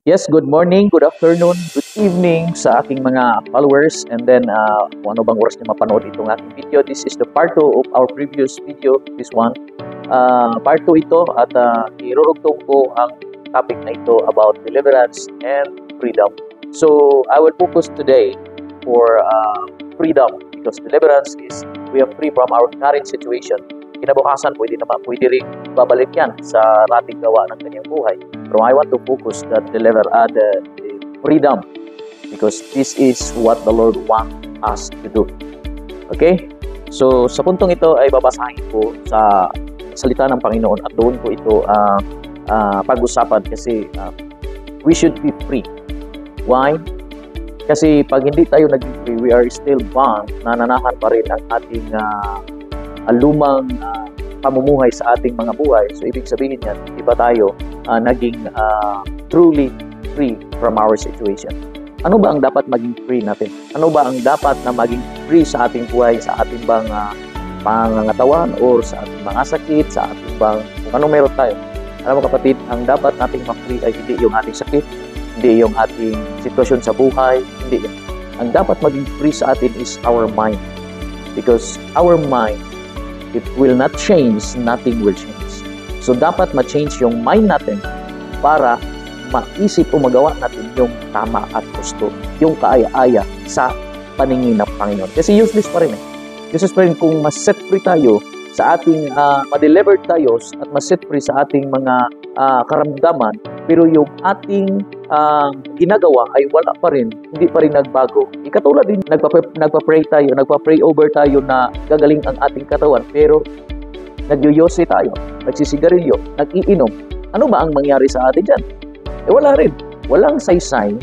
Yes, good morning, good afternoon, good evening sa aking mga followers, and then kung ano bang oras niyo mapanood itong aking video. This is the part 2 of our previous video, this one. Part 2 ito at irurugtong ko ang topic na ito about deliverance and freedom. So, I will focus today for freedom because deliverance is we are free from our current situation. Kinabukasan, pwede naman, pwede rin babalik yan sa dating gawa ng kanyang buhay. Pero I want to focus the freedom because this is what the Lord wants us to do. Okay? So, sa puntong ito ay babasahin ko sa salita ng Panginoon at doon ko ito pag-usapan kasi we should be free. Why? Kasi pag hindi tayo naging free, we are still bound, nananahan pa rin ang ating lumang pamumuhay sa ating mga buhay. So, ibig sabihin yan, hindi pa tayo naging truly free from our situation. Ano ba ang dapat maging free natin? Ano ba ang dapat na maging free sa ating buhay, sa ating bang pangangatawan or sa ating mga sakit, sa ating bang kung ano meron tayo? Alam mo, kapatid, ang dapat nating ma-free ay hindi yung ating sakit, hindi yung ating sitwasyon sa buhay, hindi yan. Ang dapat maging free sa atin is our mind. Because our mind, if will not change, nothing will change. So, dapat ma-change yung mind natin para maisip o magawa natin yung tama at gusto, yung kaaya-aya sa paningin ng Panginoon. Kasi useless pa rin eh. Useless pa rin kung ma-set free tayo sa ating, ma-deliver tayo at ma-set free sa ating mga karamdaman, pero yung ating ginagawa ay wala pa rin, hindi pa rin nagbago. Katulad din, nagpa-pray tayo, nagpa-pray over tayo na gagaling ang ating katawan, pero nagyoyosi tayo, nagsisigarilyo, nag-iinom. Ano ba ang mangyari sa atin dyan? Eh wala rin. Walang saysay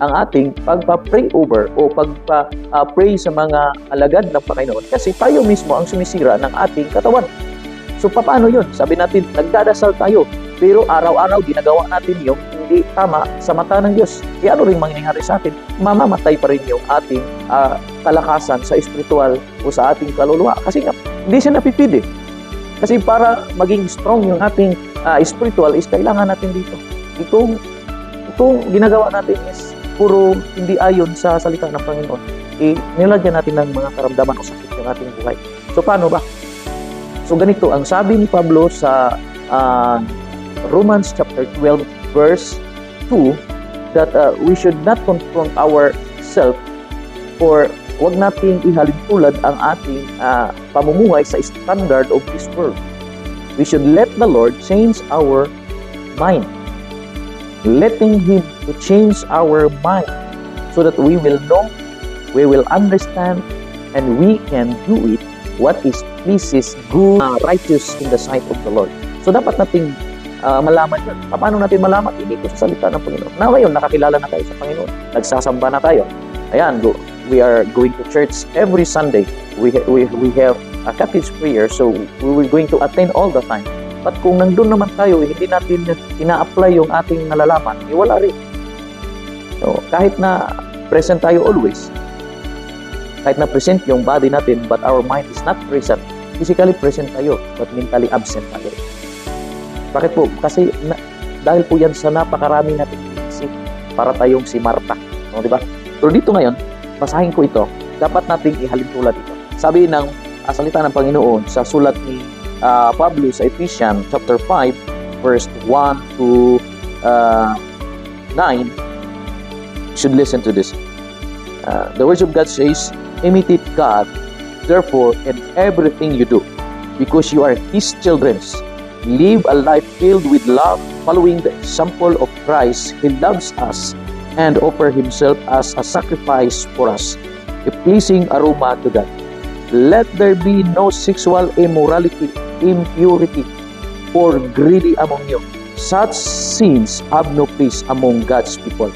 ang ating pagpa-pray over o pagpa-pray sa mga alagad ng Panginoon kasi tayo mismo ang sumisira ng ating katawan. So paano yun? Sabi natin, nagdadasal tayo, pero araw-araw ginagawa natin yung hindi tama sa mata ng Diyos. E ano rin mangyayari sa atin? Mamamatay pa rin yung ating kalakasan sa espiritual o sa ating kaluluwa. Kasi nga, hindi siya napi-feed eh. Kasi para maging strong yung ating spiritual is kailangan natin dito. Itong ginagawa natin is puro hindi ayon sa salita ng Panginoon. Eh, nilagyan natin ng mga karamdaman o sakit yung ating buhay. So, paano ba? So, ganito, ang sabi ni Pablo sa Romans chapter 12, verse 2, that we should not confront ourselves or wag nating ihalintulad ang ating pamumuhay sa standard of this world. We should let the Lord change our mind. Letting Him to change our mind so that we will know, we will understand, and we can do it what is pleases, good, righteous in the sight of the Lord. So dapat nating malaman yun. Paano natin malaman? Hindi ito sa salita ng Panginoon. Na ngayon, nakakilala na tayo sa Panginoon. Nagsasamba na tayo. Ayan, go, we are going to church every Sunday. We have a cottage prayer, so we were going to attend all the time. But kung nandun naman tayo, eh, hindi natin ina-apply yung ating nalalaman, eh, wala rin. So, kahit na present tayo always, kahit na present yung body natin, but our mind is not present. Physically present tayo, but mentally absent tayo. Bakit po? Kasi dahil po yan sa napakarami nating iniisip para tayong si Marta. No, di ba? Pero dito ngayon, basahin ko ito, dapat nating ihalintulad ito. Sabi ng salita ng Panginoon sa sulat ni Pablo sa Ephesians chapter 5 verse 1 to 9, you should listen to this. The words of God says, "Imitate God, therefore, in everything you do, because you are His children. Live a life filled with love, following the example of Christ. He loves us and offer Himself as a sacrifice for us, a pleasing aroma to God. Let there be no sexual immorality, impurity, or greedy among you. Such sins have no place among God's people.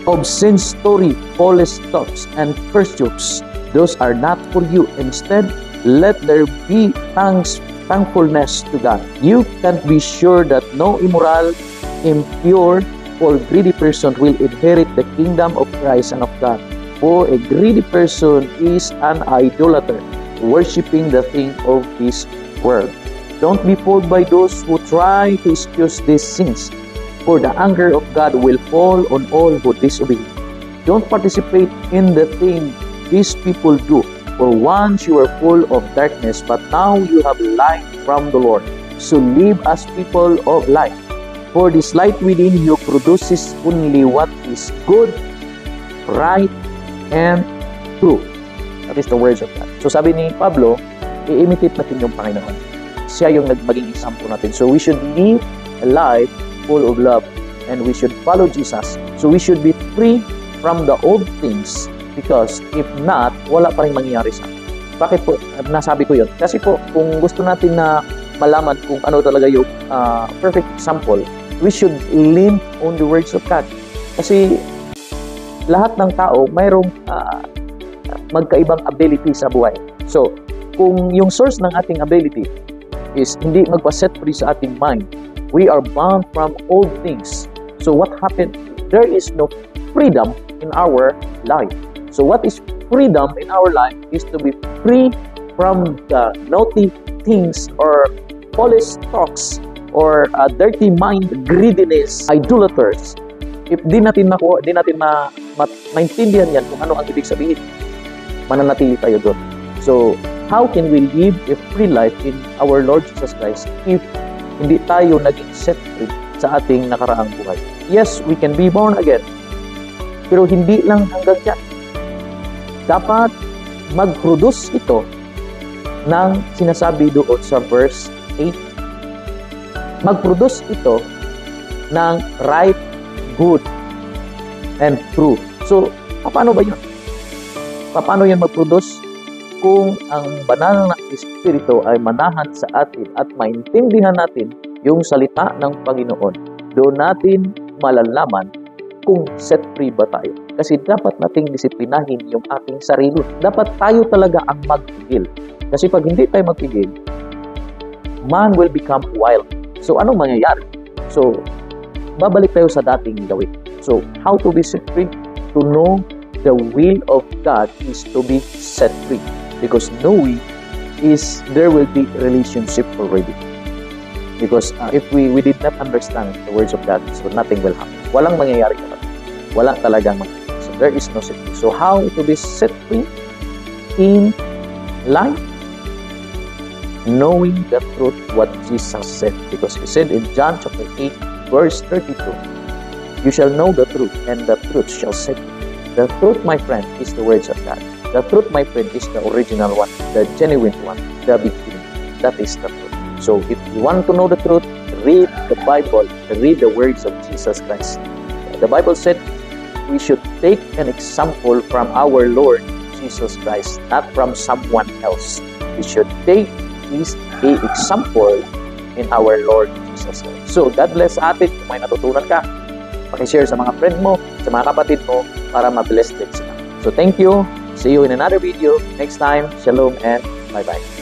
Obscene story, foolish thoughts, and coarse jokes, those are not for you. Instead, let there be thankfulness to God. You can be sure that no immoral, impure, or greedy person will inherit the kingdom of Christ and of God. For a greedy person is an idolater, worshiping the thing of this world. Don't be fooled by those who try to excuse these sins. For For the anger of God will fall on all who disobey Him. Don't participate in the thing these people do. For once you were full of darkness, but now you have light from the Lord. So live as people of light. For this light within you produces only what is good, right, and true. That is the words of God. So sabi ni Pablo, i-imitate natin yung Panginoon. Siya yung maging example natin. So we should live a life full of love and we should follow Jesus. So we should be free from the old things because if not, wala pa rin mangyayari sa atin. Bakit po nasabi ko yun? Kasi po, kung gusto natin na malaman kung ano talaga yung perfect example, we should lean on the words of God. Kasi lahat ng tao mayroong magkaibang ability sa buhay. So, kung yung source ng ating ability is hindi magpa-set free sa ating mind, we are bound from old things. So, what happened? There is no freedom in our life. So, what is freedom in our life is to be free from the naughty things or foolish talks or dirty mind, greediness, idolaters. If di natin makuha, di natin maintindihan yan kung ano ang ibig sabihin, mananatili tayo doon. So, how can we live a free life in our Lord Jesus Christ if hindi tayo naging set free sa ating nakaraang buhay? Yes, we can be born again. Pero hindi lang hanggang dyan. Dapat mag-produce ito ng sinasabi doon sa verse 8. Mag-produce ito ng right, good, and true. So, paano ba yun? Paano yan mag-produce? Kung ang Banal na Espiritu ay manahan sa atin at maintindihan natin yung salita ng Panginoon, doon natin malalaman kung set free ba tayo. Kasi dapat nating disiplinahin yung ating sarili. Dapat tayo talaga ang magpigil. Kasi pag hindi tayo magpigil, man will become wild. So, anong mangyayari? So, babalik tayo sa dating gawin. So, how to be set free? To know the will of God is to be set free. Because knowing is there will be relationship already. Because if we did not understand the words of God, so nothing will happen. Walang mangyayari kapatid. Wala talagang mangyayari. So there is no set free. So how to be set free in life? Knowing the truth, what Jesus said. Because He said in John chapter 8, verse 32, "You shall know the truth, and the truth shall set you free." The truth, my friend, is the words of God. The truth, my friend, is the original one, the genuine one, the beginning. That is the truth. So, if you want to know the truth, read the Bible, read the words of Jesus Christ. The Bible said we should take an example from our Lord Jesus Christ, not from someone else. We should take his a example in our Lord Jesus Christ. So, God bless sa atin. Kung may natutunan ka, pakishare sa mga friend mo, sa mga kapatid mo, para ma-bless din sila. So, thank you. See you in another video next time. Shalom and bye-bye.